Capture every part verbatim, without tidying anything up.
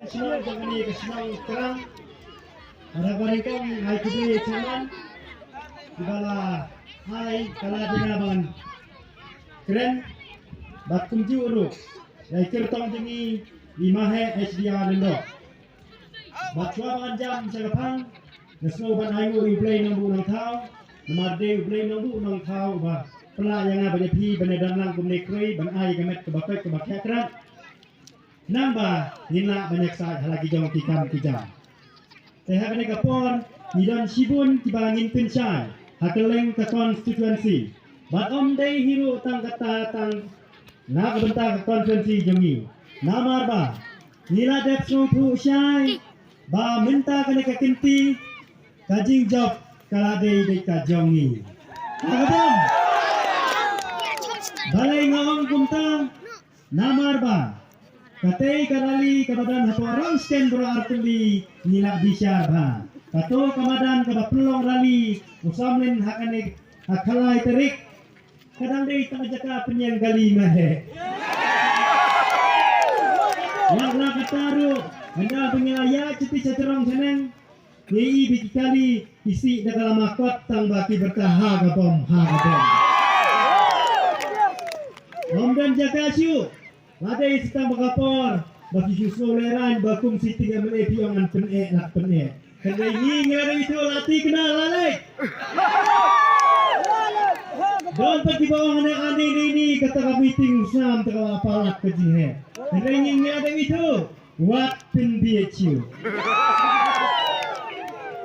Shnong jong kane ka shnong Krang. Haba nyngkong ai khublei ïa chairman. Kiba la ai ka la dina ban kren. Bad kumjuh ruh ïa i kyrtong jong ngi i Maheh H D R Lyngdoh. Bad shuwa ban jam sha ka phang, nga sngew ban ai nguh ïa U Blei Nongbuh Nongthaw. Namar dei U Blei Nongbuh Nongthaw uba pynlah ïa nga ban ïa phi ban ïa don lang kumne khrei ban ai ka met kaba koit kaba khiah krat. Nangba ngin lah ban ïaksaid ha la ki jong ki kam ki jam. Te ha kane ka por ngi don shibun kiba ngin pynshai ha kylleng ka constituency. Bad ym dei hi ruh tang kata tang na ka bynta ka constituency jong ngi. Namar ba ngi la dep sngewthuh shai ba mynta kane ka kynti ka jingjop ka la dei dei ka jong ngi. Ha ka bom. Balei nga ong kumta? Namar ba katei ka rally kaba don hapoh Rangsten baroh artylli ngi la bishar ba kato ka madan kaba pynlong rally u Samlin ha kane ha khatlai tarik ka dang dei tang jaka pynïeng kali Maheh. Wat la kata ruh hynda ba ngi la ïaid shatei shatei shaneng. Ngi i ba ki kali ki sih da ka lama kot tang ba ki byrta ha ka bom ha ka bom. Ym don jaka shuh. La dei sa tang ba ka por ba ki shu sngew lehraiñ ba kum sitting M L A phi ong ngan pyneh la pyneh. Hynrei ngi ngi la dei ithuh la thikna la leit. Don pat kiba ong hangne ani ni ni kata ka meeting u Sam ta ka la palat ka jingheh. Hynrei ngi ngi la dei ithuh. Wat pynbieit shuh.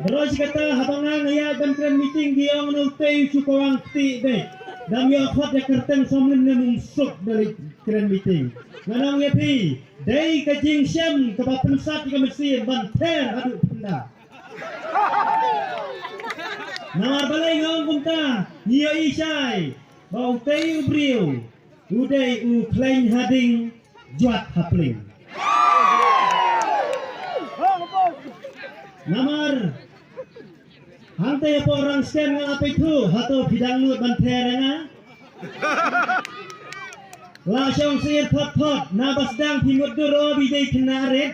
Baroh shi katta haba nga nga ïaid ban kren meeting ki ong na utei u shu kawang kti dei. Dang ïoh khot ïa kyrteng Samlin ne mungsuk da leit kren meeting. Nga ong ïa phi dei ka jingshem kaba pynsat ïa ka mynsiem ban ther haduh pynda. Namar balei nga ong kumta ngi ïohi shai ba utei u briew u dei u khlaiñ ha ding jwat ha pling. Namar hangta hapoh Rangsten nga la peit thuh, hato phi dang nud ban pher ïa nga? La shong sir thot thot, naba sdang phi mutdur o ba i dei khynnah rit.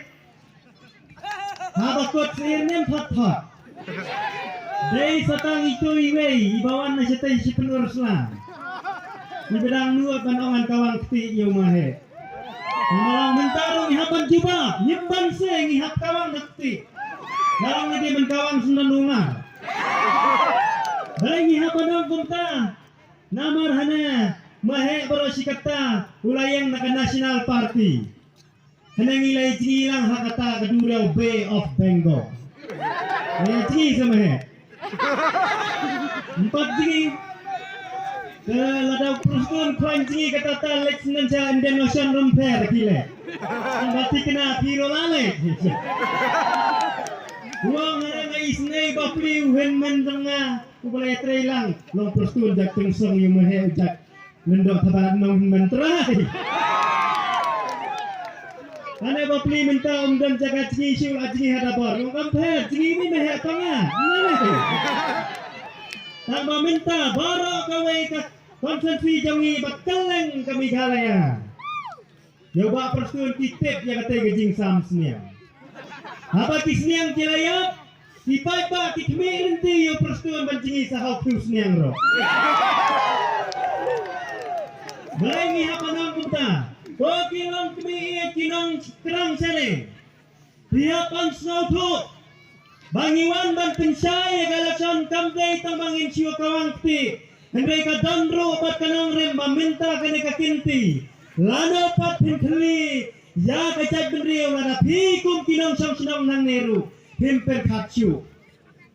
Haba kut sir nem thot thot. Dei sa tang itu iwei iba wan na shatei shi pynur sla. Iba dang nud ban ong ngan kawang kti ïa u Maheh. Namar mynta ruh ngi hap ban jubab, ngim banse ngi hap kawang da kti. Namar ngi dei ban kawang sngewdon u Umar. Balei ngi hap ban ong kumta? Namar hane Maheh baroh shi katta u la ïeng na ka National Party. Hynrei ngi la ïa jngi lang ha kata ka duriaw Bay of Bengal. Ïa jngi sa Maheh. Em pat jngi. Ka lada u Prestone khwaiñ jngi kata ta leit sngewsih sha Indian Ocean ruh pher ki leh. Em pat thikna phi ruh la leh. Wang hynrei nga isynei ba pli u hynmen jong nga. U ba la ïatrei lang long Prestone jak tyngsong ïa u Maheh u jak. Lyngdoh thabat nong hynmen trai. Ane ba pli mynta um don jaka jngi shu la jngi hada bor. Long kam pher jngi ni Maheh tang ah. Tang ba mynta baroh kawei ka constituency jong ngi ba kylleng ka Meghalaya. Ïa u Bah Prestone ki tip ïa katei ka jingsam sniang. Haba ki sniang ki la ïap, ki paidbah ki khmih lynti ïa u Prestone ban jngi sa ha u khiew sniang ruh. Balei ngi hap ban ong kumta? Ko ki long khmih ïa ki nongkrong shareng. Phi hap ban sngewthuh ba ngi wan ban pynshai ïa ka election kam dei tang ba ngin shu kawang kti. Hynrei ka don ruh bad ka nongrim ba mynta kane ka kynti. Lano pat phin khmih ïa ka jaitbynriew lada phi kum ki nongshong shnong nangne ruh phim pyrkhat shuh.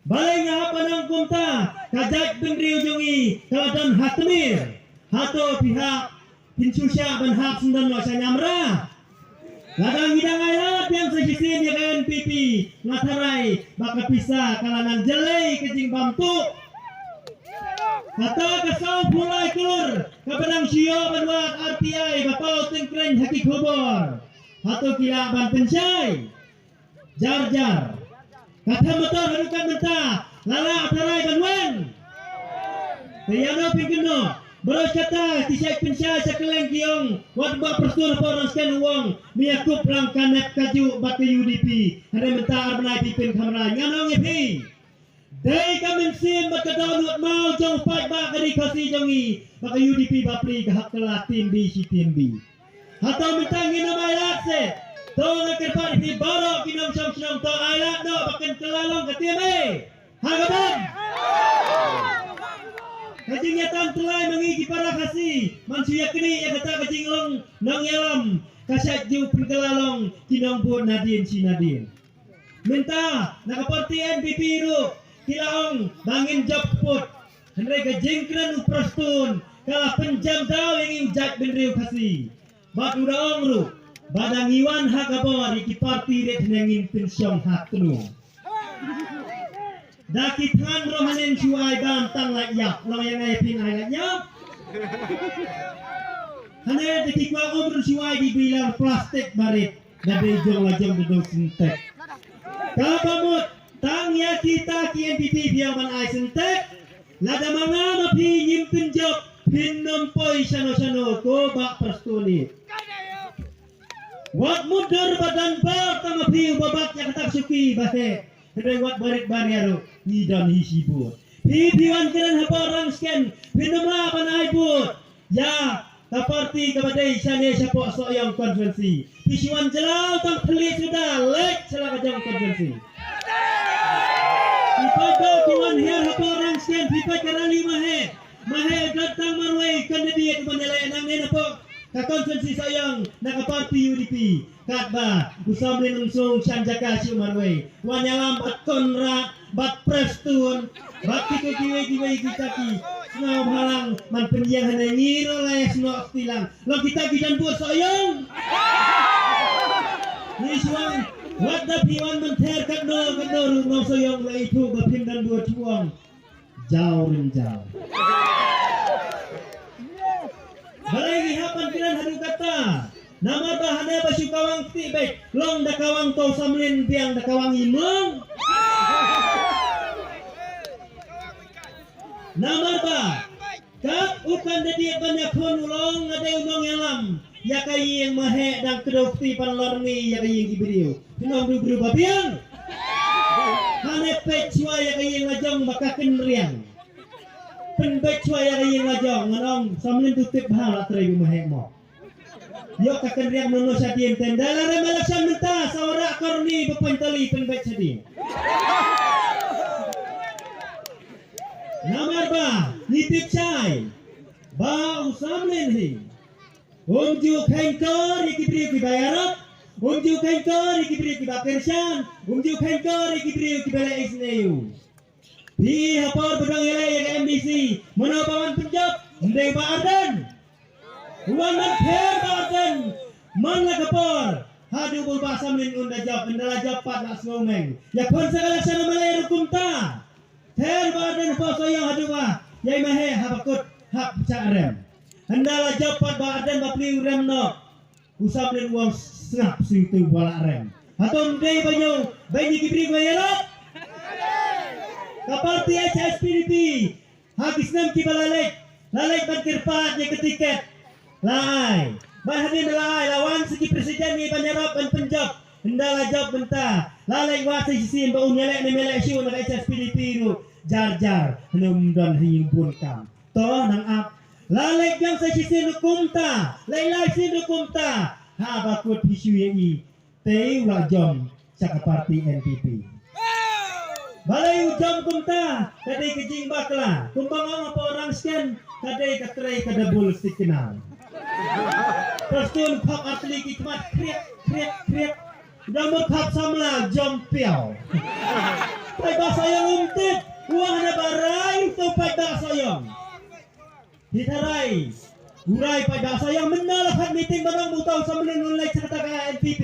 Balei nga hap ban ong kumta, ka jaitbynriew jong ngi ka la don ha tmier. Hato phi hap phin shu shah ban hap sngewdon noh sha Nyamra. Lada ngi dang ai lad biang sa shisien ïa ka N P P, nga tharai ba ka pisa ka la nang jyllei ka jingbam tuh. Kata ka sawphew lai klur kaba dang shu ïoh ban wad R T I ba paw tyngkreiñ ha ki khubor. Hato ki lah ban pynshai? Jar jar. Ka them motor haduh kat mynta la lah tharai ban wan. Te ïano phin kynnoh? Baroh kata ki shait pynshai sha kylleng ki ong, wat ba Prestone hapoh Rangskhen u ong, me ïa kup rang ka nep ka juh bad ka U D P. Hynrei mynta ar bnai phi pynkham rai, ngan ong ïa phi. Dei ka mynsiem bad ka dohnud maw jong u paidbah ka ri Khasi jong ngi, ba ka U D P bapli ka hap kylla tieng bi shi tieng bi. Hato mynta ngin ym ailad se? To nga kyrpad ïa phi baroh ki nongshong shnong, to ailad noh ba kan kylla long ka tieng bi. Ha ka ban. Ka jingïatam tyllai ma ngi ki para Khasi, man shu ïa knieh ïa kata ka jinglong nongïalam, ka shait ju pynkylla long ki nongbud nadien shi nadien. Mynta na ka parti N P P ruh ki la ong ba ngin jop kput. Hynrei ka jingkren u Prestone ka la pynjam daw ïa ngi u jaitbynriew Khasi. Bad u da ong ruh ba da ngi wan ha ka bor ïa ki parti rit hynrei ngin pynshong ha tnum. Da ki thngan ruh hangne shu ai bam tang lait ïap. Long ïa nga ïa phin ai lait ïap. Hangne da ki kwah um ruh shu ai ki bilar plastik barit. Da dei jong la jong da dei syntek. Kaba mut tang ïa kita ki N P P phi ong ban ai syntek. Lada ma nga ma phi ngim pynjop, phin ym poi shano shano ko Bah Prestone. Wat mutdur ba don bor tang ma phi uba bat ïa kata ka shuki ba heh. Hynrei wat barit baria ruh ngi don hi shibun. Phi phi wan kren hapoh Rangskhen, phin ym lah ban ai vote ïa ka parti kaba dei shane shapoh Sohiong constituency. Phi shu wan jyllaw tang thylliej suda leit sha la ka jong constituency. Phi peit ba phi wan hiar hapoh Rangskhen, phi peit ka rally ma heh. Ma heh don tang marwei candidate ban ïaleh nangne napoh ka constituency Sohiong na ka parti U D P. Katba u Samlin Umsung shan jaka shu marwei. Wan ïalam bad Conrad, bad Prestone, bad kito kiwei kiwei kita ki sngewbha lang ban pynïeng hangne, ngi ruh la ïasnoh kti lang. Long kita ki don bud Sohiong. Ngi shu wan, wat da phi wan ban ther katno katno ruh nong Sohiong la ithuh ba phin don bud, shu ong. Jaw rim jaw. Balei ngi hap ban kren haduh katta? Namar ba hangne ba shu kawang kti beit, long da kawang to Samlin biang da kawang im long. Namar ba kat u candidate ban ïakhun u long nga dei u nongïalam ïa ka ïing ma heh, dang kdew kti ban lor ngi ïa ka ïing ki briew. Phin ong briew briew ba biang. Hane peit shuwa ïa ka ïing la jong ba ka kynriang. Pynbeit shuwa ïa ka ïing la jong, ngan ong Samlin tu tip bha la trei u ma heh mo. Ïoh ka kynriang nono shadien, te ynda la rem election mynta sa wanrah korni ba pyntalli, pynbeit shadien. Namar ba ngi tip shai ba u Samlin hi um ju kheiñ kor ïa ki briew kiba ïarap, um ju kheiñ kor ïa ki briew kiba kyrshan, um ju kheiñ kor ïa ki briew kiba leh isynei. Phi ha por ba dang ïaleh ïa ka M D C, mano ba wan pynjop? Ym dei Bah Ardent. Wan man pher Bah Ardent man la ka por. Haduh ba u Bah Samlin un da jop, ynda la jop pat la sngewmeng. Ïakhun sa ka election ma leh ruh kumta. Pher Bah Ardent hapoh Sohiong haduh ba ïai ma heh haba kut hap shah rem. Ynda la jop pat Bah Ardent bapli u rem noh. U Samlin u ong sngap shuh tu ba la rem. Hato ym dei ba ñiew ba ñi ki briew ba ïarap? Ka parti H S P D P ha ki snem kiba la leit, la leit ban kyrpad ïa ka tiket. La ai. Ba hadien la ai, la wan sa ki president ngi ban ïarap ban pynjop. Ynda la jop mynta, la leit wad sa shisien ba un ïaleh ne ym ïaleh shuh na ka H S P D P ruh jar jar. Hynrei ym don ha ïing bun kam. To nang ap. La leit biang sa shisien ruh kumta, leit lai sien ruh kumta. Haba kut phi shu ïohi. Te u la jop sha ka parti N P P. Balei u jop kumta? Ka dei ka jingbakla. Kumba nga ong hapoh Rangskhen, ka dei ka trei ka double signal. Prestone khap artylli ki khmat kriak kriak kriak. Da mut khap samla jop piaw. Paidbah Sohiong um tip, u ong hana ba rai to paidbah Sohiong. Hi tharai u rai paidbah Sohiong, mynta la khot meeting ban ong ba uta u Samlin un leit sha kata ka N P P.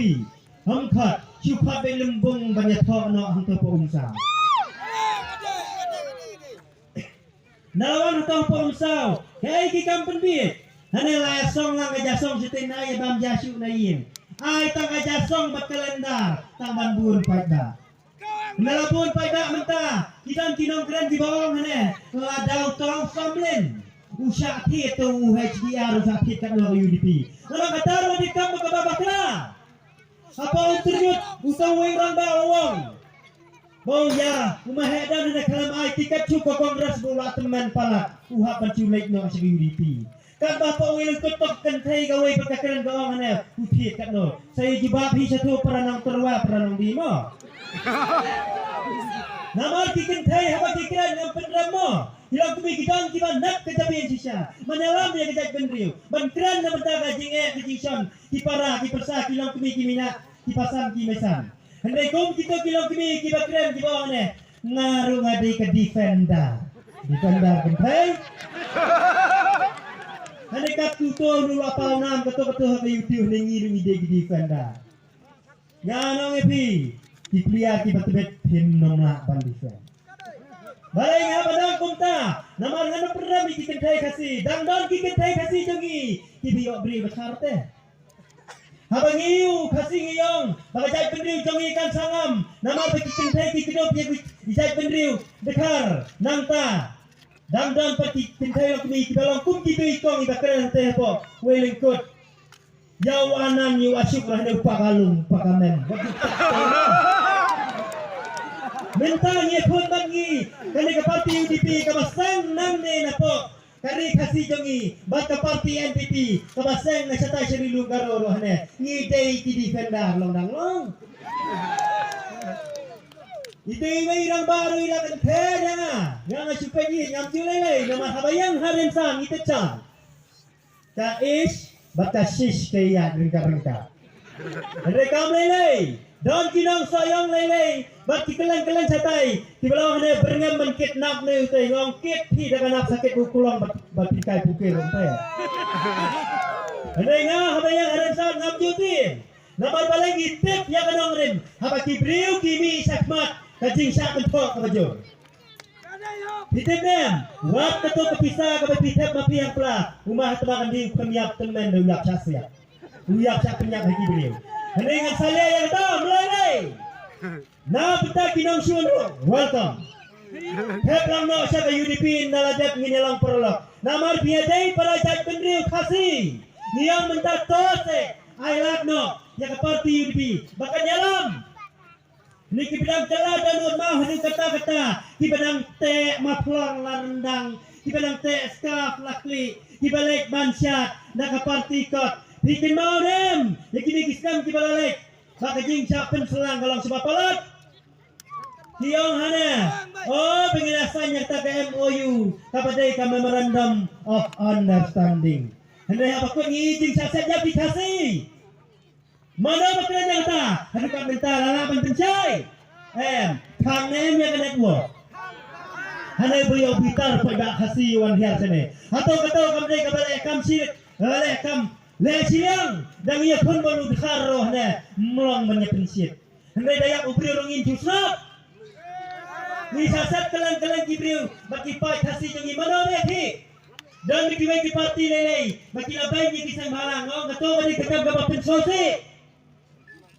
Ym khot, shu khot beit lymbung ban ïathoh noh hangto hapoh Umsaw. Na la wan hangto hapoh Umsaw, kaei ki kam pynbiej? Hane la ïasong lang ka ja song shatei, na ïa bam ja shuh na ïing. Ai tang ka ja song bad kalendar tang ban bun paidbah. Ynda la bun paidbah mynta, ki don ki nongkren kiba ong hane, lada uta u Samlin U shah thied to u H D R, u shah thied katno ka U D P. Nga ong kata ruh dei kam kaba bakla. Hapoh Umtyrmut uta uwei u rangbah u ong ba u ïa u ma heh don hynne khlem ai tiket shuh ka Congress ba u la tymmen palat u hap ban shu leit noh sha ka U D P. Katba hapoh uwei lyngkut ka kynthei kawei pat ka kren ka ong hynne u thied katno. Sa ïa jubab hi sha tu para nongtyrwa para nongdie mo. Namar ki kynthei haba ki kren ngam pynrem mo. Ki longkmie ki don kiba nep ka jabieng shisha ban ïalam ïa ka jaitbynriew ban kren na bynta ka jingeh ka jingshon ki para ki pyrsa ki longkmie ki mihnah ki pasan ki meisan. Hynrei kum kito ki longkmie kiba kren kiba ong ne nga ruh nga dei ka defender. Defender kynthei. Hynrei katto katne u la paw nam katto katne ha ka YouTube hynrei ngi ruh ngi dei ki defender. Nga ong ïa phi ki player kiba tbit phim nang lah ban defend. Balei nga ba dang kumta? Namar ngan pynrem ïa ki kynthei Khasi, dang don ki kynthei Khasi jong ngi kiba ïoh briew ba shar te. Haba ngi ïoh Khasi ngi ong ba ka jaitbynriew jong ngi kan sangam. Namar ba ki kynthei ki kdup ïa ki jaitbynriew dkhar nangta. Dang don pat ki kynthei longkmie kiba long kum ki dei kong iba kren te hapoh uwei lyngkut. Ïa u Anan ïa u Ashok ruh hynne u pakalung pakamem. Mynta ngi khun bad ngi kane ka parti U D P kaba seng nangne napoh ka ri Khasi jong ngi bad ka parti N P P kaba seng na shatai sha ri lum Garo ruh hynne ngi dei ki defender long dang long. Ite iwei i rangbah ruh i la kynthei ïa nga. Ïa nga shu peit ïa ngam shu lei lei namar haba ïeng ha rynsan ngi tip sha. Ka ish bad ka shish ka ïaid ryngkat ryngkat. Hynrei kam lei lei don ki nongsoh ïong lei lei bad ki kylleng kylleng shatai kiba long hynne byrngem ban kidnap ne utei nga ong kit phi da ka nap sa kit u klong bad bad phi kai pukir utei. Hynrei nga haba ïeng ha rynsan ngam ju tieng. Namar balei ngi tip ïa ka nongrim haba ki briew ki mih shakhmat ka jingshah kynthoh kaba jur. Phi tip ne em, wat kato ka pisa kaba phi thep ma phi hangpla, u ma ha tma kan dei u kham ïap tymmen da u ïap shah siat. U ïap shah pynïap ha ki briew. Hynrei ngan sa leh ïa kata, mlei lei. Na bynta ki nongshun ruh, welcome. Thep lang noh sha ka U D P na la dep ngin ïa long paralok. Namar phi ïa dei para jaitbynriew Khasi. Ngi ïa mynta to se, ai lad noh ïa ka parti U D P. Ba kan ïalam. Ni ki bidang kylla da nud ma hynriew kata kata ki bidang teh maflong la ryndang ki bidang teh scarf la kli ki ba leit ban shat na ka party kot. Phi kynmaw nem ïa kine ki snem ki ba la leit ba ka jingshah pynshlang ka long shaba palat. Ki ong hane o ba ngi la sign ïa kata ka M O U kaba dei ka Memorandum of Understanding. Hynrei haba kut ngi jingshah set ïa ki Khasi. Mano ba kren ïa kata? Haduh ka mynta la lah ban pynshai. Em, khang ne em ïa ka network. Hane ba ïoh bitar poi ba Khasi wan hiar sene. Hato kato kam dei kaba leh kam shi, kaba leh kam leh shiliang. Dang ïa khun ba lu dkhar roh ne mlong ban ïa pynshit. Hynrei da ïap u briew rong in ju sngap. Ngi sa sat kylleng kylleng ki briew bad ki paid Khasi jong ngi mano ba ïa ki. Don kiwei ki parti lei lei ba ki la beiñ ïa ki seng bhalang, ong kato ka dei ka kam kaba pynsngewsih.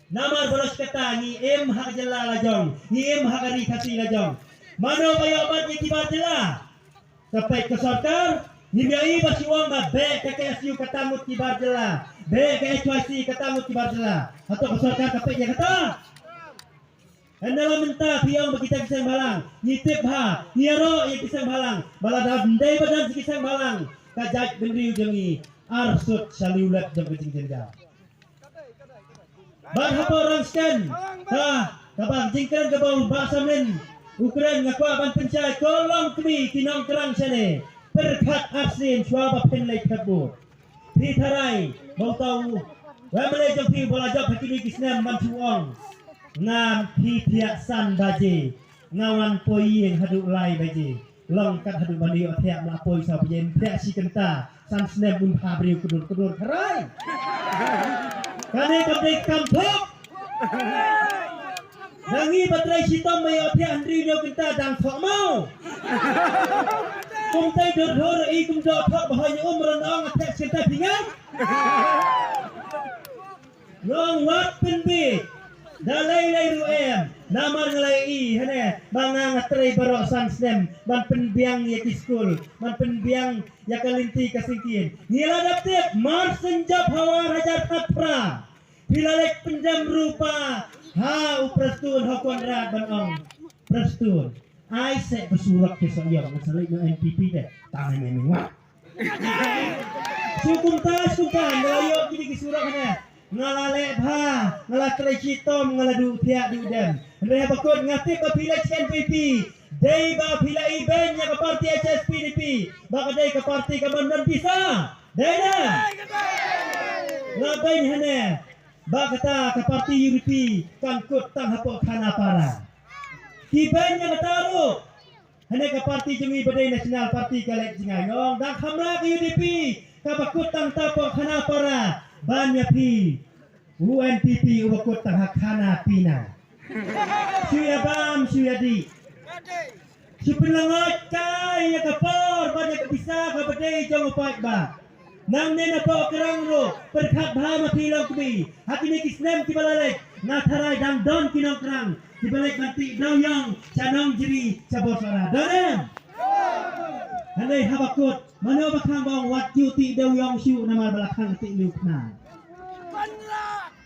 Namar baroh kata ngi im ha ka jylla la jong, ngi im ha ka ri Khasi la jong. Mano ba ïoh bat ïa ki bar jylla? Ka peit ka sorkar, ngim ïohi ba shu ong ba beh ka K S U kata ngut ki bar jylla, beh ka H Y C kata ngut ki bar jylla. Hato ka sorkar ka peit ïa kata? Hynda la mynta phi ong ba kita ki seng bhalang, ngi tip bha, ngi ïaroh ïa ki seng bhalang, ba lada ym dei ba don ki seng bhalang, ka jaitbynriew jong ngi arsut sha liwlep jong ka jingjynjar. Bad hapoh Rangshken, ka, kaba jingkren kaba u Bah Samlin u kren nga kwah ban pynshai ko longkmie ki nongkrang shane, pyrkhat arsien shuwa ba phin leit thep vote. Phi tharai ba uta u M L A jong phi ba la jop ha kine ki snem ban shu ong, nga phi thiah san baje, nga wan poi ïing haduh lai baje. Long kat haduh ban ïoh thiah ma la poi saw baje, thiah shi kynta, san snem un pha briew kdur kdur, tharai. Kane kam dei kam thok. Dang ngi ba trei shitom ba ïoh thiah hynriew hynñiew kynta dang thok maw. Kumta dur dur i kum doh thok ba hoi um ron ong thiah shi kynta phi ngam. Long wat pynbit. Da lei lei ruh em, namar nga la ïohi hane ba nga nga trei baroh san snem ban pynbiang ïa ki skul, ban pynbiang ïa ka lynti ka syngkien. Ngi la dep tip mar syn jop ha u ar hajar khatphra. Phi la leit pyndem ruh pa ha u Prestone ha Conrad ban ong, Prestone, ai seh ba surok ki sa ïong, nga sa leit noh N P P te. Tang hynne mynta. Shu kumta, shu kumta, nga la ïoh kine ki surok hane. Nga la leh bha, nga la trei shitom, nga la duh thiah duh dem. Hynrei haba kut nga tip ba phi leit sha N P P. Dei ba phi la ibeiñ ïa ka parti H S P D P ba ka dei ka parti ka ban don pisa. Dei ne? Nga beiñ hane ba kata ka parti U D P kan kut tang hapoh khana para. Ki beiñ ïa kata ruh. Hane ka parti jong ngi ba dei National Party ka leit jngai. Nga ong dang kham lah ka U D P kaba kut tang hapoh khana para ban ïa phi. U N P P uba kut tang ha khana pina. Shu ïa bam, shu ïa dih. Shu pynlyngngoh kai ïa ka por bad ïa ka pisa kaba dei jong u paidbah. Nangne na Poh Krang ruh pyrkhat bha ma phi long kmie. Ha kine ki snem kiba la leit nga tharai dang don ki nongkrang kiba leit ban tih dewïong sha Nongjri, sha Bawsara. Don em? Hynrei haba kut, mano ba khang ba ong wat ju tih dewïong shuh namar ba la khang tih lyngngoh.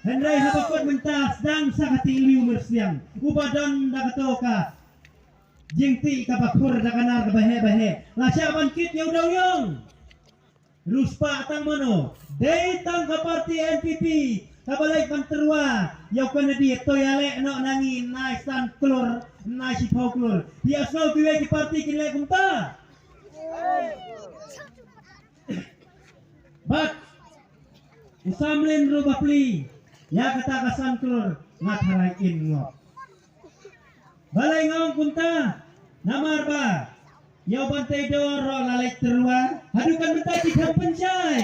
Hynrei haba kut mynta sdang sa ka tih lyngngoh myrsiang. Uba don da kato ka jingtih kaba khur da ka nar kaba heh ba heh. La shah ban kit ïa u dewïong. Ruh spah tang mano. Dei tang ka parti N P P kaba leit ban tyrwa ïa u candidate, to ïaleh noh na ngi nai san klur, nai shiphew klur. Ïa sngew kiwei ki parti kin leh kumta. Bad u samlin ruh ba plie ïa kata ka san klur nga tharai in ngop. Balei nga ong kumta? Namar ba ïa u Bantei Dor ruh la leit tyrwa. Haduh kan mynta ki khlem pynshai.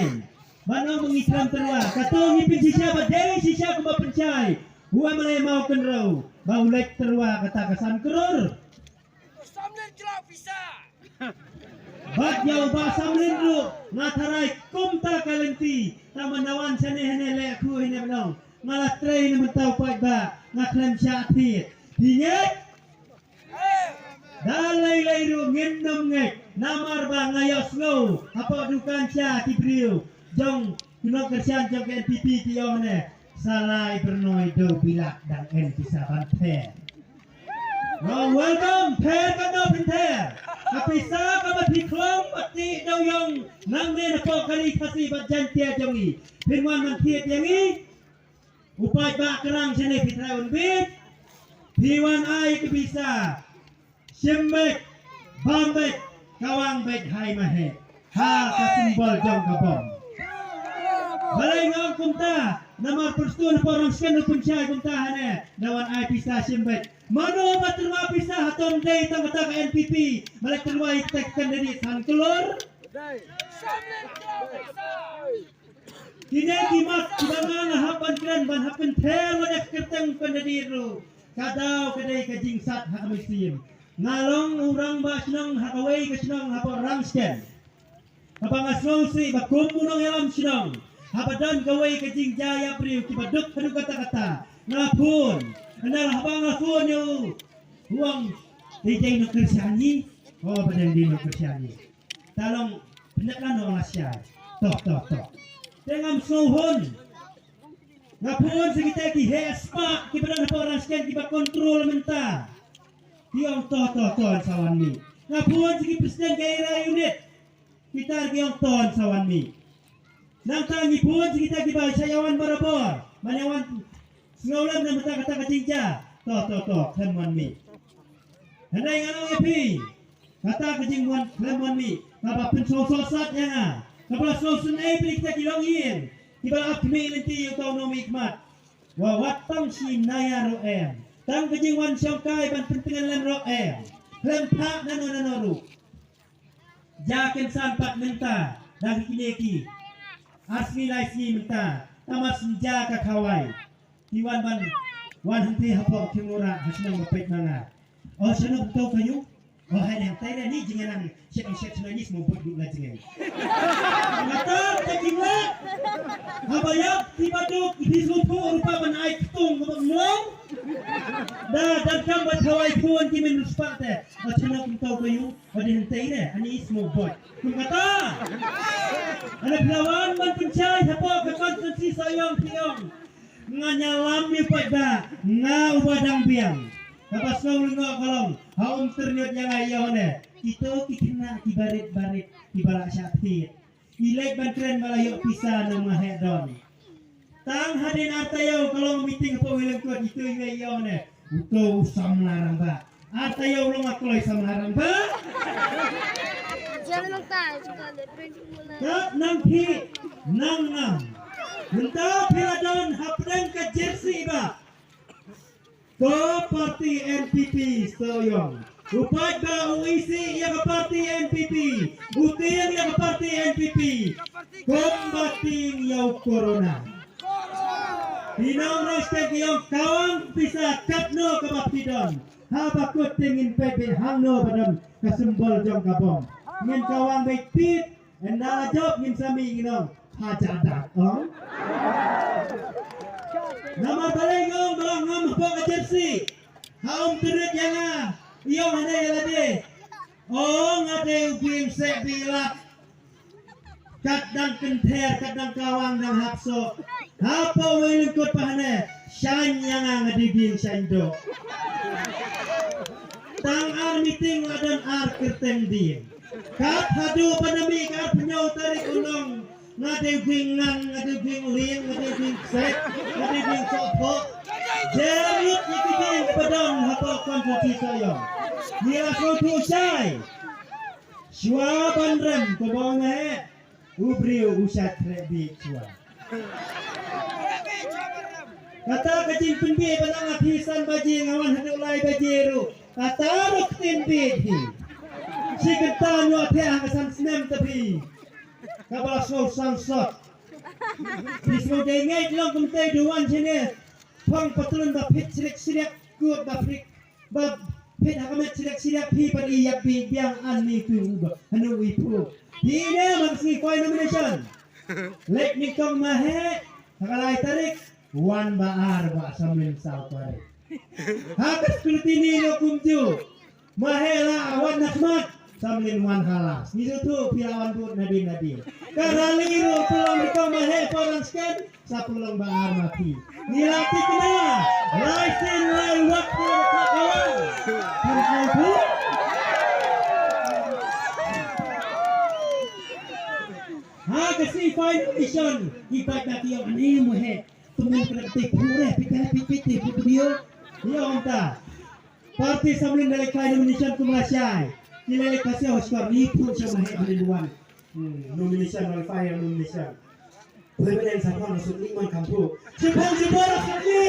Ban ong ba ngi khlem tyrwa. Kato ngi pynshisha ba dei shisha kumba pynshai u M L A Mawkynrew ba u leit tyrwa kata ka san klur. Bad ïa u Bah Samlin ruh nga tharai kumta ka lynti. Tang ban da wan shane hane leh khu hane ban ong nga la trei na mynta u paidbah, nga khlem shah thied. Phi ngeit? Da lei lei ruh ngin nym ngeit. Namar ba nga ïohsngew hapoh dukan sha ki briew jong ki nongkyrshan jong ka N P P ki ong ne, sa lai byrnoi dewbilat dang en pisa ban pher. Nga welcome, pher katno phin pher. Ka pisa kaba phi khlong bad tih dewïong nangne na poh ka Ri Khasi bad Jaiñtia jong ngi, phin wan ban thied ïa ngi? U paidbah Krang shane phi trai un bit. Phi wan ai ka pisa. Shim beit, bam beit, kawang beit hai mahe. Ha ka symbol jong ka bom. Balei nga ong kumta? Namar Prestone hapoh Rangsken u pynshai kumta hane. Da wan ai pisa shim beit. Mano ba tyrwa pisa? Hato ym dei tang kata ka N P P ba la tyrwa ïa kata ka candidate san klur? Kine ki mat kiba nga nga hap ban kren ban hap pynpher wat ïa ka kyrteng candidate ruh. Ka daw ka dei ka jingsat ha ka mynsiem. Nga long u rangbah shnong ha kawei ka shnong hapoh Rangsken. Kaba nga sngewsih ba kum u nongïalam shnong, haba don kawei ka jingjia ïa briew kiba duk haduh katta katta, nga la phone. Hynda haba nga la phone ïa u, u ong, "Dei dei nongkyrshan ngi." Oh, ba dei dei nongkyrshan ngi. Te long pynlong la shai. Toh, toh, toh. Te ngam sngewhun. Nga phone sha kita ki heh spah kiba don hapoh Rangsken kiba control mynta. Ki ong toh, toh, toh, sa wan mih. Nga phone sha ki president ka area unit. Kita ki ong toh, sa wan mih. Nangta ngi phone sha kita kiba shah ïawan barabor. Ban ïawan sngewlem na mynta kata ka jingjia. Toh, toh, toh, khlem wan mih. Hynrei nga ong ïa phi, kata ka jingwan khlem wan mih kaba pynsngewsih sat ïa nga. Kaba la sngewsih ei phi kita ki longïing kiba la ap khmih lynti ïa uta u nongmihkhmat. Wa wat tang shi naya ruh em. Tang ka jingwan shongkai ban pyntngen lem ruh em. Khlem phah nano nano ruh. Ja kynsan pat mynta da kine ki ar sngi lai sngi mynta. Tama snja ka khawai. Ki wan ban wan hangtei hapoh Khynglora ha shnong ba peit ma nga. O shnong to kayu. Oh, hai dang tai ni jinganan shet shet na ni smoke bot duk la jingan. Mata ta jingla. Haba yak tiba duk di smoke rupa ban ai ktung ba ngong. Da dan kam ba thawai pun ki min ruspate. Achana kum tau kayu. Adi hentai re, ani smoke bot. Kum kata. Ana pelawan man pynchai hapoh ka konstituensi Sohiong Sohiong. Nga nyalam ni pat ba nga uba dang biang. Kaba sngewlyngngoh ka long ha um tyrniot ïa nga ïa one. Kito ki khynnah ki barit barit kiba la shah thied. I leit ban kren ba la ïoh pisa na Maheh Don. Tang hadien ar taïew ka long meeting hapoh Wei Lyngkot, ito i wei ïa one. Uto u samla rangbah. Ar taïew long a kloi samla rangbah. Kat nang ki nang ngam. Mynta phi la don hapdeng ka jersey ba. Ko parti N P P Sohiong. U paid ba u isih ïa ka parti N P P. U tieng ïa ka parti N P P. Kum ba tieng ïa u corona. Phi nang respect ïa u kawang pisa katno kaba phi don. Haba kut te ngin peit beit hangno ba don ka symbol jong ka bom. Ngin kawang beit pit. Ynda la jop ngin sa mih ngi ong ha jadat ong. Namar balei nga ong ba ngam hapoh ka jersey. Ha um tyrniot ïa nga. Ïong hane ïa lade. Ong nga dei u bieng seh bilat. Kat dang kynther kat dang kawang dang hap soh. Hapoh Wei Lyngkot pa hane. Shaiñ ïa nga nga dei bieng shaiñ doh. Tang ar meeting la don ar kyrteng dieng. Kat haduh ba na mih ka arphew hynñiew tarik u long. Nga dei u dieng ngan, nga dei u dieng lieng, nga dei u dieng kset, nga dei u dieng sohphoh. Jer lut ïa ki dieng ba don hapoh konstituensi Sohiong. Ngi la sngewthuh shai. Shuwa ban rem ko ba nga heh. U briew u shait khreh bieit shuwa. Kata ka jingpynbieit ba nga phi san baje nga wan haduh lai baje ruh. Kata ruh ktien bieit hi. Shi kynta ñiuh thiah ha ka san snem ta phi. Kaba la sngew sangsot. Phi sngew dei ngeit long kumtei du wan shane. Phong patlun ba phit shriek shriek kut ba phit. Ba phit ha ka met shriek shriek phi pat i ïap bieit biang ani tu uba. Hanu i phu. Phi ne ma ka sngi kwai nomination. Leit nyngkong Maheh ha ka lai tarik. Wan ba ar ba Samlin saw tarik. Ha ka scrutiny lo kumjuh. Maheh la wan na khmat. Samlin wan ha la. Ngi ju thuh phi la wan bud nadien nadien. Ka rally ruh phi la nyngkong Maheh pyrshang scan. Sa pynlong ba ar ma phi. Ngi la thikna. Lai sien lai wat phi la thikna. Phi la thikna. Ha ka semi final mission. Ngi pat na ki ong ni Maheh. Tumben kena te pure pite pite pite pite pite. Ïa ong ta. Parti Samlin da leit kai nomination kum lashai. Ki la leit ka siaw skor ni pun sha Maheh Blin wan. Hmm, nomination wal fire nomination. Pui ba deng sa pon sut ni man kam pu. Sut pon sut pon sut ni.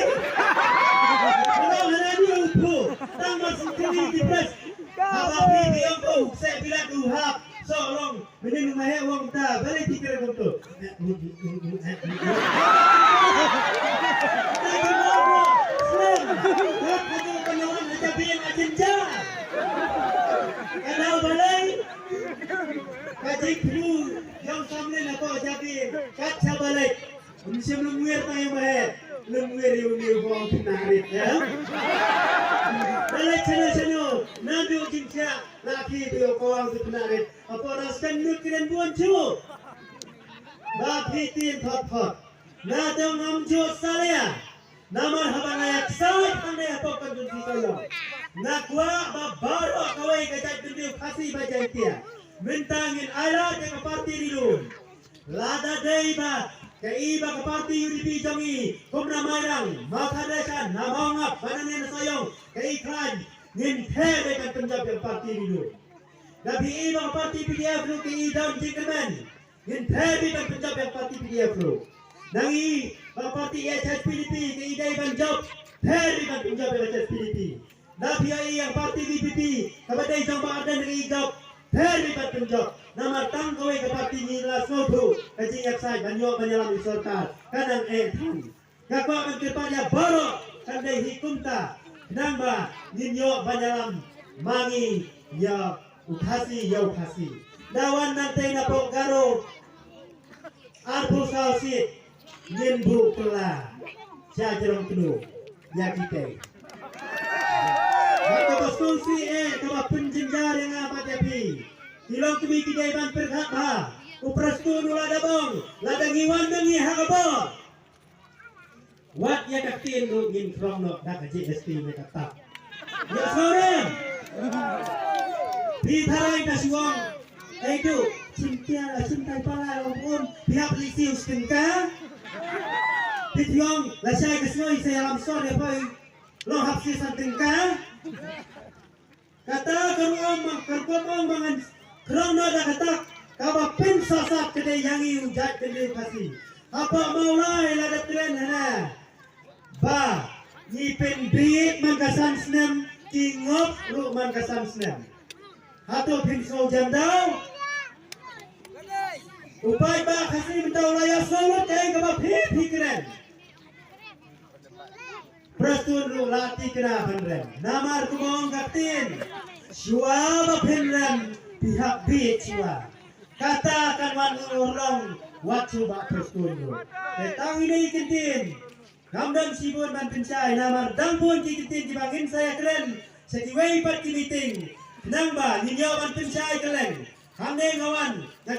Mana mana ni u pu. Tang ma sut ni di press. Apa pi di ong pu. Se bilat u hap. So long. Mene nu Maheh wang ta, bale ti kere kum tu. Slam. Kat hadu panawan haja bin ajin ja. Kana balai. Ka jingthmu jong Samlin hapoh Jabieng. Kat sha balai. Ym shym lum wir tang ïa Maheh. Lum wir ïa une u bong khynnah rit, ïa. Balai shano shano. Naduh jingshah. La ki ïa u kawang khynnah rit. Hapoh Rajasthan lut kren bun shu. Ba phi tien thot thot. Na dong ngam ju salia. Namar haba nga ïaksaid hangne hapoh konstituensi Sohiong. Nga kwah ba baroh kawei ka jaitbynriew Khasi bad Jaiñtia. Mynta ngin ailad ïa ka parti ri lum. Lada dei ba ka i ba ka parti U D P jong i kum na Mairang, Mawthadraishan, na Mawngap, ba nangne na Sohiong, ka i khlaiñ, ngin ther beit ban pynjop ïa ka parti ri lum. Da phi i ba ka parti P D F ruh ka i don jingkyrmen. Ngin ther beit ban pynjop ïa ka parti P D F ruh. Nang i ba ka parti H S P D P ka i dei ban jop. Ther beit ban pynjop ïa ka H S P D P. Da phi i ïa ka parti V P P kaba dei jong Bah Ardent ka i jop. Ther beit ban pynjop. Namar tang kawei ka parti ngi la sngewthuh ka jingïaksaid ban ïoh ban ïalam ïa ka sorkar. Ka nang eh than. Ka kwah ban kyrpad ïa baroh kan dei hi kumta. Khnang ba ngin ïoh ban ïalam Ma ngi ïa u Khasi ïa u Khasi. Da wan nangtei na pok Garo. Arphew saw sit ngin buh kylla sha jrong kynnoh ïa kitei. Kaba sngewsih eh kaba pynjynjar ïa nga bad ïa phi. Ki long kmie ki dei ban pyrkhat bha. U Prestone u la da bong, lada ngi wan ma ngi ha ka bor. Wat ïa ka ktien ruh ngin krong noh da ka G S T ne ka tak. Ïa sawren. Phi tharai ka shuwa. Ai tu, cyntia la cyntai pala long um. Phi hap li siu stingka. Phi tiong la shai ka sngoi sa ïalam sor ïa phi. Long hap si san tingka. Kata ka rukom, ka rukom ong ba ngan krong noh da kata kaba pynsasat ka dei ïa ngi u jait kyndiw Khasi. Hapoh Mawlai la da kren hana ba ngi pynbieit man ka san snem, ki ngop ruh man ka san snem. Hato phin sngew jam daw? U paidbah Khasi mynta u la ïa sngew lut kaei kaba phi phi kren. Prestone ruh la thikna ban rem. Namar kumba ong ka ktien, shuwa ba phin rem phi hap bieit shuwa. Kata kan wan urlong wat shu Bah Prestone ruh. Te tang ine i kyntien. Ngam don shibun ban pynshai namar dang bun ki kyntien kiba ngin sa ïakren sha kiwei pat ki meeting. Khnang ba ngin ïoh ban pynshai kylleng. Hangne nga wan nga